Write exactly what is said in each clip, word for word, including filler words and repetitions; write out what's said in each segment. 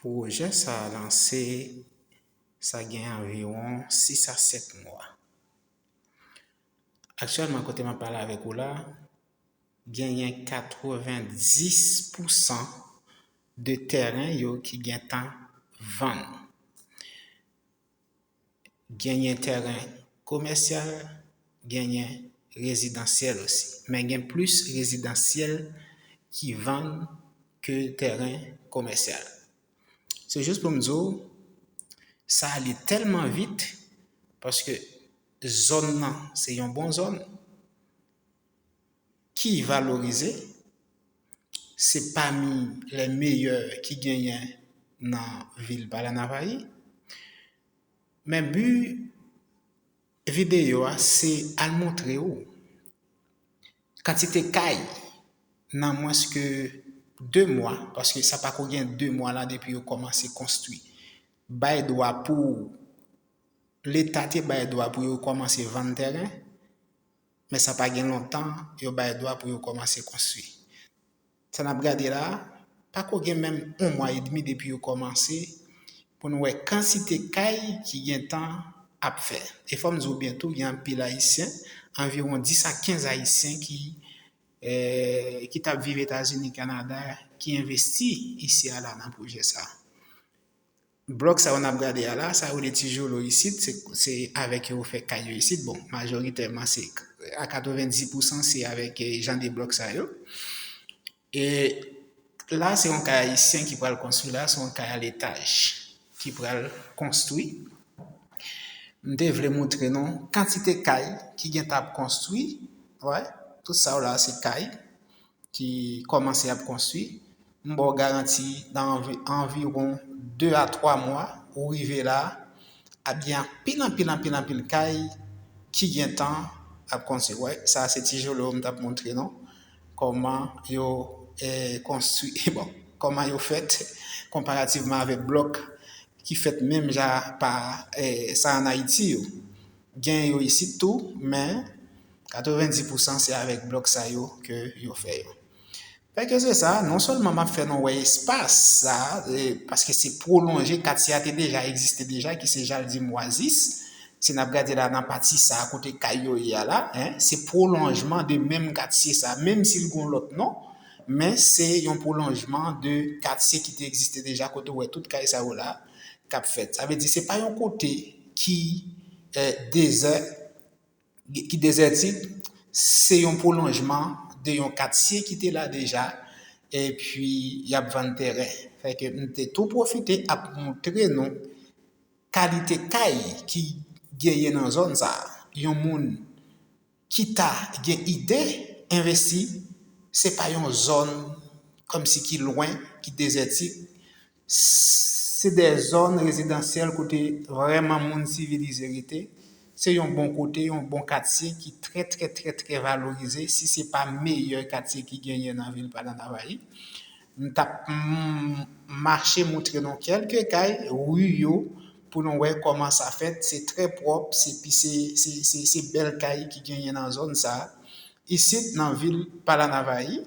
Pwojè sa a lanse, sa gen anviwon sis a sèt mwa. Aktyèlman, kote m ap pale avèk ou la, genyen katrevendis pousan de tèren yo ki gentan vann. Genyen tèren komèsyal, genyen rezidansyèl osi. Men gen plis rezidansyèl ki vann ke tèren komèsyal. Se jis pou m di w, sa ale tèlman vit, paske zòn nan, se yon bon zòn ki valorize, se pami lè meyè ki genyen nan vil Palanavay. Men bi videyo a, se al montre w kantite kay nan mwens ke de mwa, paske sa pako gen de mwa la depi yo kòmanse konstwi. Bay dwa pou, Leta te bay dwa pou yo kòmanse vann tèren, men sa pa gen lontan yo bay dwa pou yo kòmanse konstwi. Sa n ap gade la a, pako gen menm yon mwa edmi depi yo kòmanse, pou nou wè kantite kay ki gentan ap fè. E fò m di w byen tou, gen anpil Ayisyen, anviwon dis a kenz Ayisyen ki, eh, ki t ap viv Etazini, Kanada, ki envesti isi a la nan pwojè sa a. Blòk sa yo n ap gade a la, sa yo rele ti jolo isit, se, se avèk yo fè kay yo isit. Bon, majoritèman se, a katrevendis pousan se avèk, eh, jan de blòk sa yo. E la, se yon kay ayisyen ki pral konstwi la, se yon kay a letaj ki pral konstwi. M te vle montre nou kantite kay ki gentan ap konstwi. Wè, tout sa yo la, se kay ki kòmanse ap konstwi. M ba w garanti nan anvi-, anviwon de a twa mwa, ou rive la, ap gen anpil, anpil, anpil, anpil kay ki gentan ap konstwi. Wè, sa se ti jolo m t ap montre nou. Kòman yo, eh, konstwi, bon, kòman yo fèt konparativman avèk blòk ki fèt menm jan pa, eh, sa ann Ayiti yo. Gen yo isit tou, men katrevendis pousan se avèk blòk sa yo ke yo fè yo. Fè ke se sa, non sèlman m ap fè nou wè espas sa, eh, paske se pwolonje, katye a te deja egziste deja, ki se Jardim Oasis. Si n ap gade la nan pati sa a kote kay yo ye a la, en, se pwolonjman de menm katye sa a, menm si l gen yon lòt non, men se yon pwolonjman de katye ki te egziste deja, kote w wè tout kay sa yo la k ap fèt. Sa vle di, se pa yon kote ki, eh, dezè, ki dezètik, se yon pwolonjman de yon katye ki te la deja, epi y ap vann tèren. Fè ke m te tou pwofite ap montre nou kalite kay ki genyen nan zòn sa a. Yon moun ki ta gen ide envesti, se pa yon zòn kòmsi ki lwen, ki dezètik. Se de zòn rezidansyèl kote vrèman moun sivilize rete. Se yon bon kote, yon bon katye ki trè, trè, trè, trè valorize, si se pa meyè katye ki genyen nan vil Palanavay. M t ap, mm, mache montre nou kèlke kay, ri yo, pou nou wè kòman sa fèt. Se trè pwòp, se pi, se, se, se, se bèl kay ki genyen nan zòn sa a. Isit, nan vil Palanavay,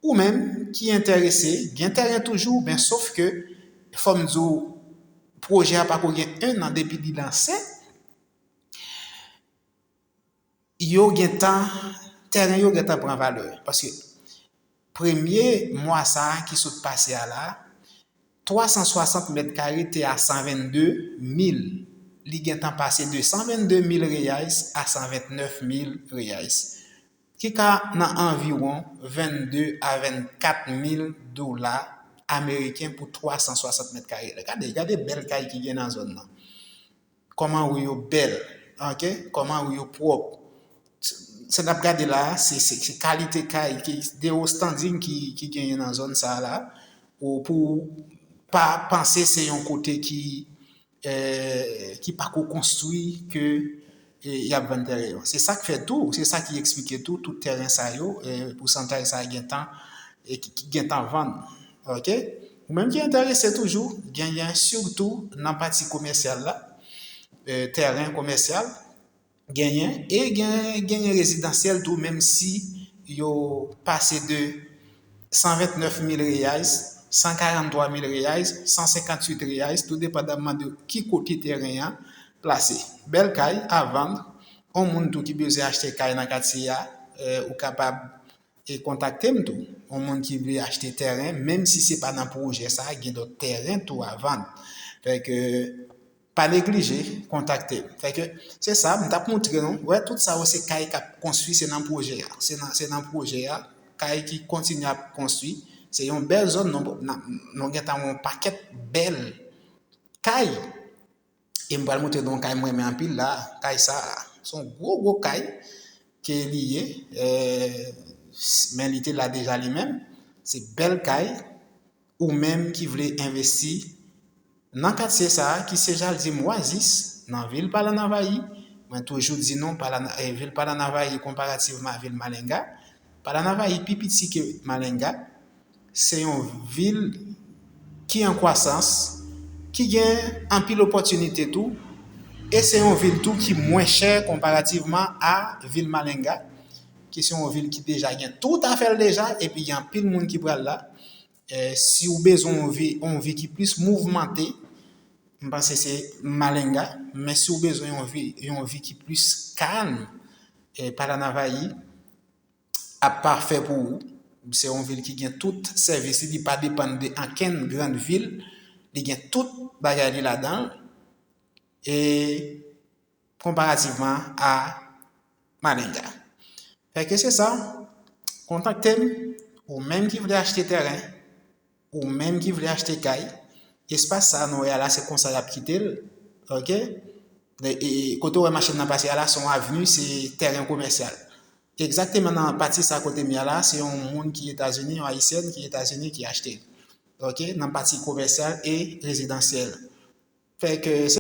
ou menm ki enterese, gen tèren toujou, men sof ke, fò m di w, pwojè a pako gen en an depi li lanse. Yo gentan, tèren yo gentan pran valè. Paske premye mwa sa a ki sot pase a la, twa san swasant mèt kare te a san vennde mil. Li gentan pase de san vennde mil reais a san vennèf mil reais, ki ka nan anviwon vennde a vennkat mil dola ameriken pou twa san swasant mèt kare. Gade, gade bèl kay ki gen nan zòn nan. Kòman ri yo bèl, oke? Kòman ri yo pwòp. Sa n ap gade la a, se, se, se kalite kay ki, de o standing ki, ki genyen nan zòn sa a la, ou pou pa panse se yon kote ki, eh, ki pako konstwi ke, eh, y ap vann tèren yo. Se sa k fè tou, se sa ki eksplike tou, tout tèren sa yo, eh, pousantaj sa a gentan, eh, ki, ki gentan vann. Oke? Ou menm ki enterese toujou, genyen sitou nan pati komèsyal la, eh, tèren komèsyal, genyen, e gen, genyen rezidansyèl tou, menm si yo pase de san vennèf mil reais, san karant twa mil reais, san senkant uit reais, tou depandaman de ki kote tèren an plase. Bèl kay a vann, yon moun tou ki bezwen achte kay nan katye a, eh, ou kapab e kontakte m tou. Yon moun ki vle achte tèren, menm si se pa nan pwojè sa, gen dòt tèren tou a vann. Fè ke pa neglije kontakte m. Fè ke se sa, m t ap montre nou. Wè, tout sa yo se kay k ap konstwi, se nan pwojè a. Se nan, se nan pwojè a, kay ki kontinye ap konstwi. Se yon bèl zòn, nou, nou gentan yon pakèt bèl kay. E m pral montre nou yon kay m renmen anpil la. Kay sa, se yon gwo, gwo kay ke li ye. Eh, men li te la deja li menm. Se bèl kay. Ou menm ki vle envesti nan katye sa a, ki se Jardim Oasis, nan vil Palanavayi. Mwen toujou di nou, Palana-, eh, vil Palanavayi konparativman a vil Malenga. Palanavayi pi piti ke Malenga. Se yon vil ki an kwasans, ki gen anpil opòtinite tou, e se yon vil tou ki mwen chè konparativman a vil Malenga, ki se yon vil ki deja gen tout afè l deja, epi gen anpil moun ki pral la. Eh, si w bezwen yon vi, yon vi ki plis mouvmante, m panse se Malenga, men si w bezwen yon vi, yon vi ki plis kalm, eh, Palanavayi ap pafè pou ou. Se yon vil ki gen tout sèvis li, li pa depann de ankenn grann vil, li gen tout bagay li ladan l. E konparativman a Malenga. Fè ke se sa, kontakte m, ou menm ki vle achte tèren, ou menm ki vle achte kay, espas sa nou wè a la, se konsa y ap kite l, oke? E, e, kote w wè machin nan pase a la, se yon avni, se tèren komèsyal. Egzakteman nan pati sa kote m ye a la, se yon moun ki Etazini, yon Ayisyèn ki Etazini ki achte l, oke? Nan pati komèsyal e rezidansyèl. Fè ke se